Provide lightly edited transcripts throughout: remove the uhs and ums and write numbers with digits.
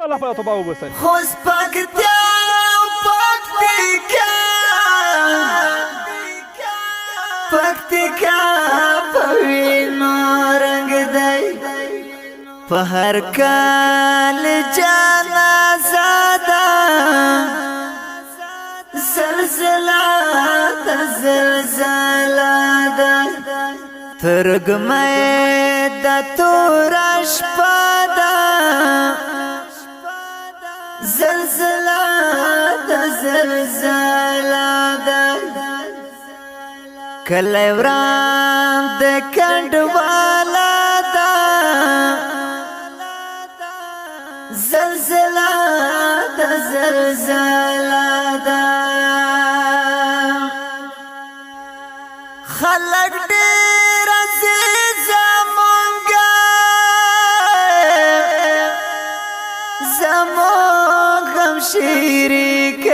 الله پاک توبه وباسي. خوست پکتیا پکتیکا پکتیکا په وینو رنګ دی په هر کال جنازه ده زلزله د زلزله ده ترګمه د تور شپه ده زلزله د زلزله ده کله وران د کډواله ده زلزله د زلزله ده خلک ډیر عزیز مونږه زمونږ غم شریک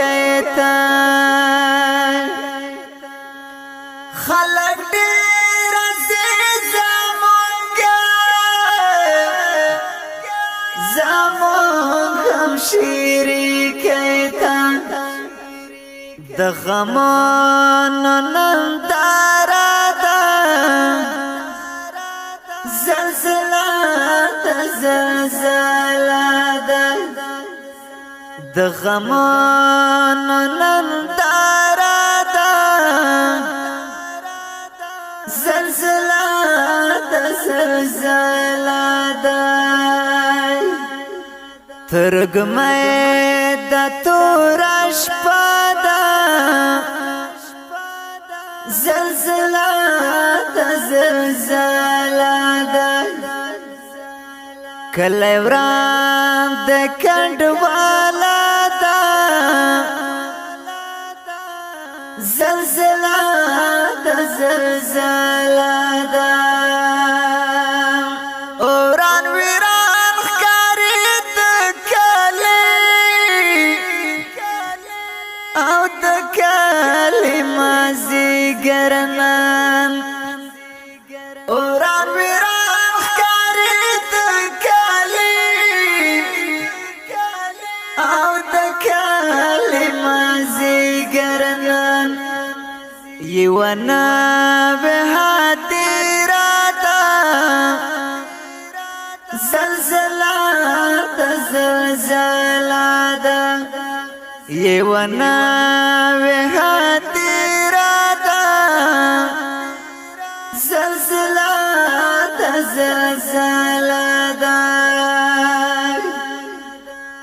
ته خلک ډیر عزیز مونږه زمونږ غم شریک ته د غمونو ننداره ده زلزله د زلزله ده د غمونو ننداره ده زلزله د زلزله ده ترګمه د تور شپه ده زلزله د زلزله ده کله وران د کډواله ده زلزله د زلزله ده اوران ویران ښکاري د کلي او د کلي مازدیګر نن اوران ویران ښکاري د کلي او د کلي مازدیګر نن یوه نابه هدیره ده زلزله د زلزله ده یوه ناوې هدیره ده زلزله د زلزله ده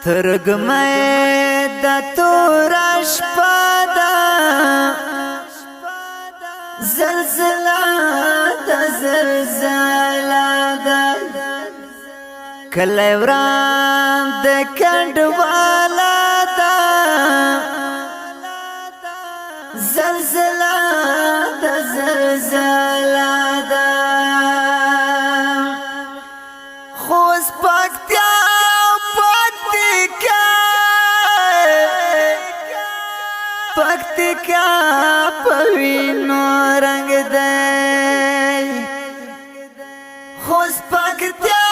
ترګمه د تور شپه ده زلزله د زلزله ده کله وران د کډواله ده زلزله د زلزله ده خوست پکتیا پکتیکا پکتیکا په وینو رنګ دی خوست پکتیا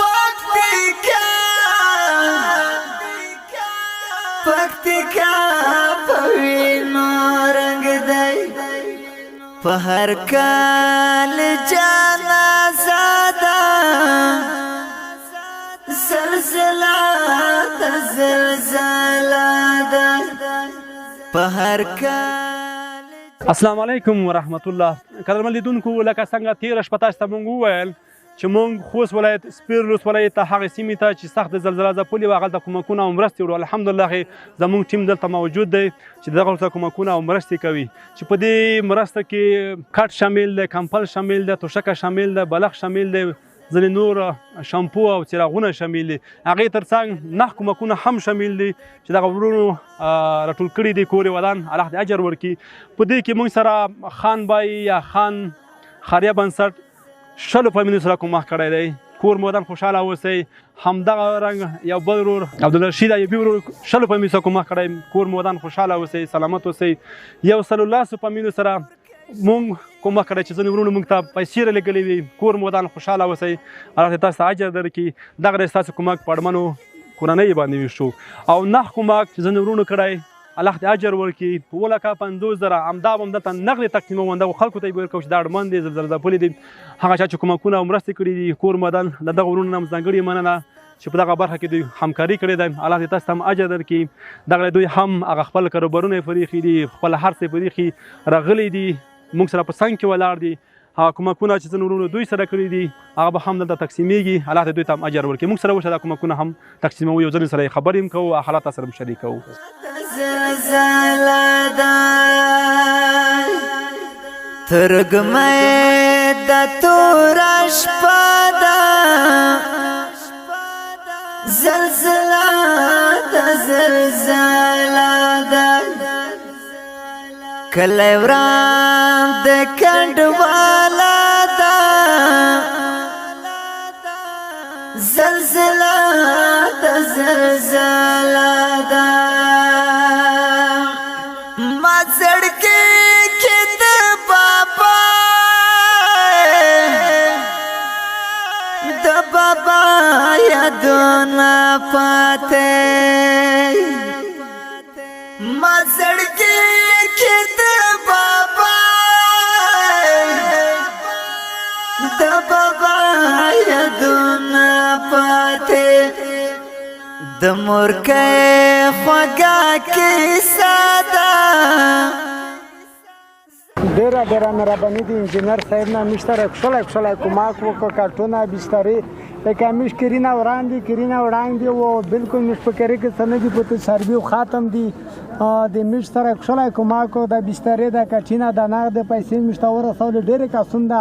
پکتیکا پکتیکا په وینو رنګ دی په هر کال جنازه ده زلزله د زلزله ده په هر کال. السلام علیکم ورحمت الله. قدرمن لیدونکو، لکه څنګه تیره شپه تاسو ته مونږ وویل چې مونږ خوست ولایت سپیر ولسوالۍ ته، هغې سیمې ته چې سخت زلزله ځپلې وه، هغلته کومکونه او مرستې وړو. الحمدلله زمونږ ټیم دلته موجود دی چې دغه ورته کومکونه او مرستې کوي، چې په دې مرسته کې کټ شامل دی، کمپل شامل دی، توشکه شامل دی، بلخ شامل دی، ځینې نور شامپو او څراغونه شامل دي. هغې ترڅنګ نخ کومکونه هم شامل دي چې دغه وروڼو راټول کړي دي. کور یې ودان، الله دې اجر ورکړي. په دې کې موږ سره خان بای یا خان خاریه بنسټ 20 فامیلو سره کومک کړی دی. کور مو ودان، خوشحاله اوسئ. همدغه رنګ یو بل ورور عبدالرشید ایوبي ورور 20 فامیلو سره کومک کړی. کور مو ودان، خوشحاله اوسئ، سلامت اوسئ. 110 فامیلو سره مونږ کومک کړی چې ځینې وروڼو مونږ ته پیسې رالېږلې وي. کور مو ودان، خوشحاله اوسئ، الله دې تاسو ته اجر درکړي. دغه دی ستاسو کومک په اړمنو کورنۍ باندې ویشو. او نه کومک چې ځینې وروڼو کړی، الله دې اجر ورکړي، 7,50,000 همدا به هم دلته نغدې تقسیموو، همدغو خلکو ته یې ورکوو چې دا اړمن دي، زلزله ځپلي دي. هغه چا چې کومکونه او مرستې کړي دي، کور مدن له دغو وروڼو نه هم ځانګړې مننه چې په دغه برخه کې دوی همکاري کړې ده. الله دې تاسو ته هم اجر درکړي. دغه دوی هم هغه خپل کاروبارونه یې پرېښي دي، خپل هر څه یې پرېښي راغلي دي، موږ سره په څنګ کې ولاړ دي. هغه کومکونه چې ځینو وروڼو دوی سره کړي دي هغه به هم دلته تقسیمېږي. الله دې دوی ته هم اجر ورکړي. موږ سره اوسه دا کومکونه هم تقسیموو، یو ځل سره یې خبرې هم کوو، حالات سره هم شریکوو. زلزله ده ترږمۍ د توره شپه ده، زلزله ده زلزله ده، کلی وران د کنډواله ده، زلزله ده زلزله ده. ما زړګي کې د بابا د بابا یادونه پاتې، ما زړګي کې د بابا د بابا یادونه پاتې، د مورکۍ خوږه کیسه ده. ډېره ډېره مهرباني د انجینر صاحب نه، موږ سره ښکلی ښکلی کومک وکړ، کټونه بسترې لکه موږ کرینه وران دي، کرینه وړاندې او بالکل موږ په کري کې څه نه دي پوتې، سربي ختم دي. د موږ سره ښکلی کومک د بسترې د کټینه د نغد پیسې موږ ته ورسولې. ډېرې کسون ده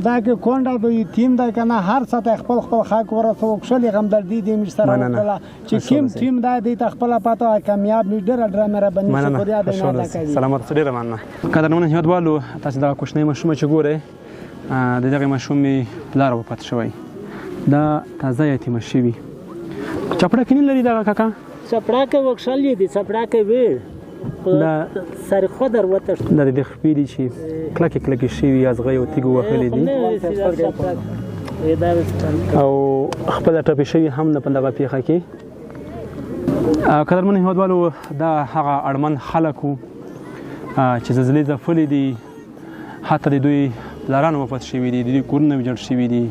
دا کې کونډه د یتیم ده که نه، هر څه ته خپل خپل حق ورسوو. ښکلې غمدردي دې موږ سره وکړله چې کوم ټیم ده دې ته خپله پته وه کامیاب موږ. ډېره ډېره مهرباني، شکریه دې نه ادا کوي. سلامت، ډېره مننه. قدرمنو هېوادوالو، تاسې دغه کوچنۍ ماشومه چې ګورئ، د دغې ماشومې پلار وفات شوی، دا تازه یتیمه شوي. چپړکې نه لري دغه کاکا؟ چپړکې وکښلې دي، چپړکې وې دا سر خو در وتښت. دا د دې خپې دي چې کلکې کلکې شوي، ازغی او تیږو وهلې دي او خپله ټپي شوي هم نه په دغه پېښه کې. قدرمنو هېوادوالو، دا هغه اړمن خلک وو چې زلزلې ځپلي دي، حتی د دوی پلاران وفات شوي دي، د دوی کورونه ویجاړ شوي دي،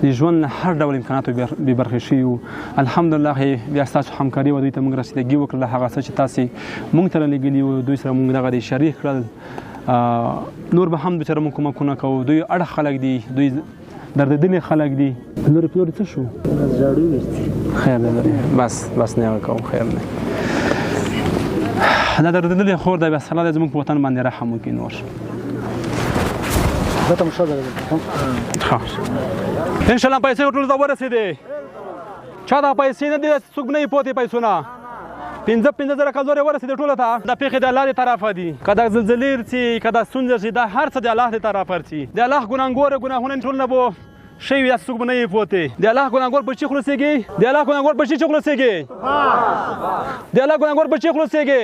د ژوند له هر ډول امکاناتو بې برخې شوي وو. الحمدلله بیا ستاسو همکاري وه، دوی ته موږ رسیدګي وکړله. هغه څه چې تاسې موږ ته رالیږلي وو دوی سره موږ دغه دې شریک کړل. نور به هم دوی سره موږ کومکونه کوو. دوی اړ خلک دي، دوی دردېدلي خلک دي. لورې پلورې څه شو؟ خیر دی لورې، بس بس نه کوم، خیر دی. دا دردېدلې خور ده، بس الله دې زموږ په وطن باندې رحم وکړي. نور ښه انشاءالله پیسې ټولو ته ورسېدې. چا دا پیسې نه دي، څوک نه یې پوتې پیسو نه. 5-5 زره کلدارې ورسېدې ټولو ته. دا پېښې د الله د طرفه دي، که دا زلزلې رسي، که دا ستونزې رسي، دا هر څه د الله د طرفه رسي. د الله ګناهګور ګناهونه ټول نه بو شوي، داسې څوک به نه یې پوتې. د الله ګناهګور په چی خلاصېږي؟ د الله ګناهګور په چی خلاصېږي؟ د الله ګناهګور په چی خلاصېږي؟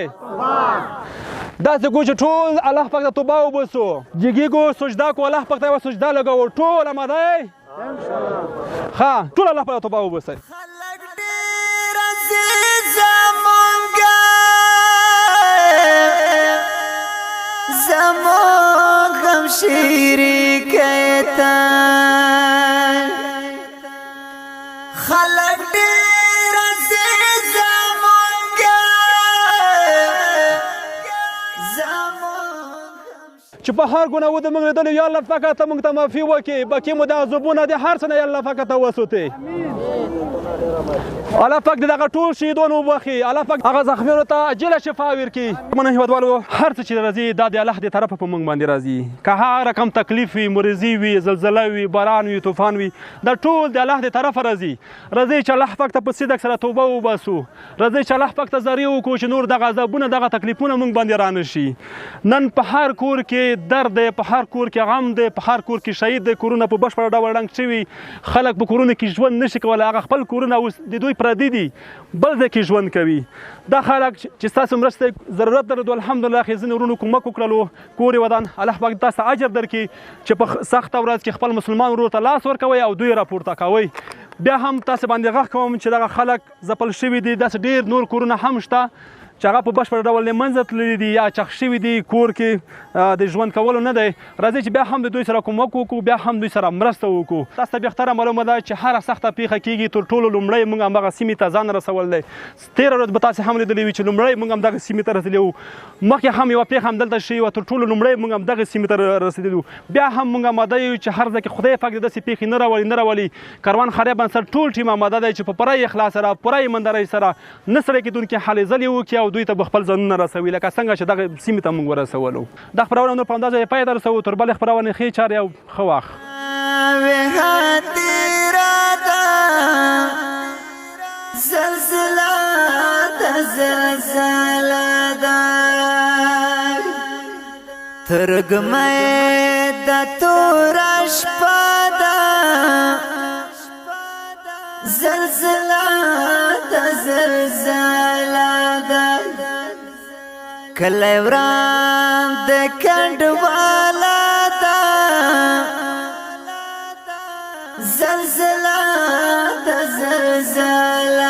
داسې کو چې ټول الله پاک ته توبه وباسو، جګېږو، سجده کو، الله پاک ته یوه سجده لګوو، ټول آماده یئ؟ ښه، ټول الله پاک ته توبه وباسئ. خلک ډېر زمونږ زمونږ غم شریک ته، خلک ډېر زمونږ زمونږ چې په هر ګناه و د موږ لیدلو، یا الله پاکه ته موږ ته معافي وکړې، بکې مو د عذابونه د هر څه نه یا الله پاکه ته وسوتې. الله پاک دې دغه ټول شهیدان وبخښي، الله پاک هغه زخمیانو ته عاجله شفا ورکړي. منه هېوادوالو، هر څه چې راځي دا د الله د طرفه په موږ باندې راځي، که هر رقم تکلیف وي، مریضي وي، زلزله وي، باران وي، طوفان وي، دا ټول د الله د طرفه راځي. راځئ چې الله پاک ته په صدق سره توبه وباسو، راځئ چې الله پاک ته زاري وکړو چې نور دغه عذابونه دغه تکلیفونه موږ باندې رانه شي. نن په هر کور کې کې درد دی، په هر کور کې غم دی، په هر کور کې شهید دی. کورونه په بشپړ ډول ړنګ شوي، خلک په کورونو کې ژوند نشي کولی. هغه خپل کورونه اوس د دوی پردي دي، بل ځای کې ژوند کوي. دا خلک چې ستاسو مرستې ضرورت درلود، الحمدلله خو ځینې وروڼو کومک وکړلو، کور یې ودان. الله پاک تاسو ته اجر درکړي چې په سخته ورځ کې خپل مسلمان ورور ته لاس ورکوئ او دوی راپورته کوئ. بیا هم تاسو باندې غږ کوم چې دغه خلک ځپل شوي دي، داسې ډېر نور کورونه هم شته چې هغه په بشپړ ډول له منځه تللي دي یا چخ شوي دي، کور کې د ژوند کولو نه دی. راځئ چې بیا هم د دوی سره کومک وکړو، بیا هم دوی سره مرسته وکړو. تاسو ته بهتره معلومه ده چې هره سخته پیښه کیږي، تر ټولو لومړی موږ همغه سیمې ته ځان رسول دی. تېره ورځ به تاسې هم لیدلې وي چې لومړی موږ همدغه سیمې ته رسېدلي وو. مخکې هم یوه پېښه همدلته شوې وه، تر ټولو لومړی موږ همدغې سیمې ته رسېدلي وو. بیا هم موږ اماده یو چې هر ځای کې خدای پاک دې داسې پېښې نه راولي نه راولي. کاروان خیریه بنسټ ټول ټیم اماده دی چې په پوره اخلاص سره، پوره ایماندارۍ سره نه ستړی کېدونکې هلې ځلې وکړي او دوی ته به خپل ځانونه رسوي، لکه څنګه چې دغه سیمې ته موږ ورسولو. دا خپرونه نور په همدا ځای پای ته رسوو. تر بلې خپرونې ښې چارې او ښه وخت. زلزله د زلزله ده، ترګمه د تور شپه ده، زلزله د زلزله ده، کله وران د کډواله ده، زلزله د زلزله.